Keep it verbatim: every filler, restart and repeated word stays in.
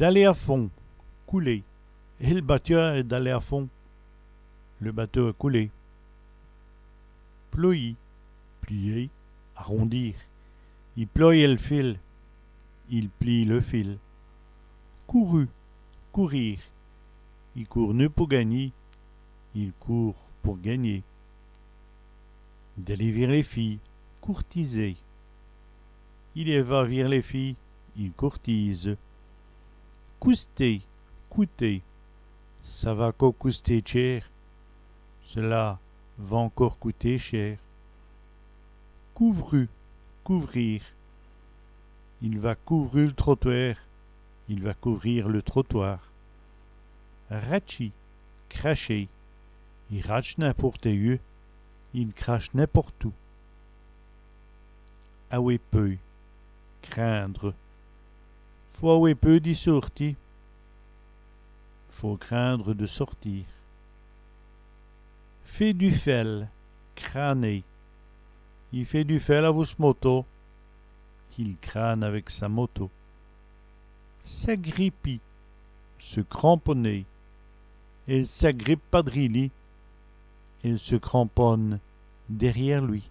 Daler à fond, couler. El batia èst dalé à fond. Le bateau a coulé. Ployî, plier, arrondir. I ploye èl fil. Il plie le fil. Couru, courir. I coûrt nén pou gangnî. Il court pour gagner. Daler vîr lès fîyes, courtiser. I va vîr lès fîyes, il courtise. Couster, coûter. Ça va co couster tchêr. Cela va encore coûter cher. Couvru, couvrir. I va couvru l' trotwêr. Il va couvrir le trottoir. Ratchî, cracher. I ratche n'impôrte èyu. Il crache n'importe où. Awè peû, craindre. Faut awè peû di sôrti. Faut craindre de sortir. Fé du fèl, crâner. I fét du fèl avou s' moto. Il crâne avec sa moto. S'agripî, se cramponner. Èle s'agripe pa drî li. Elle se cramponne derrière lui.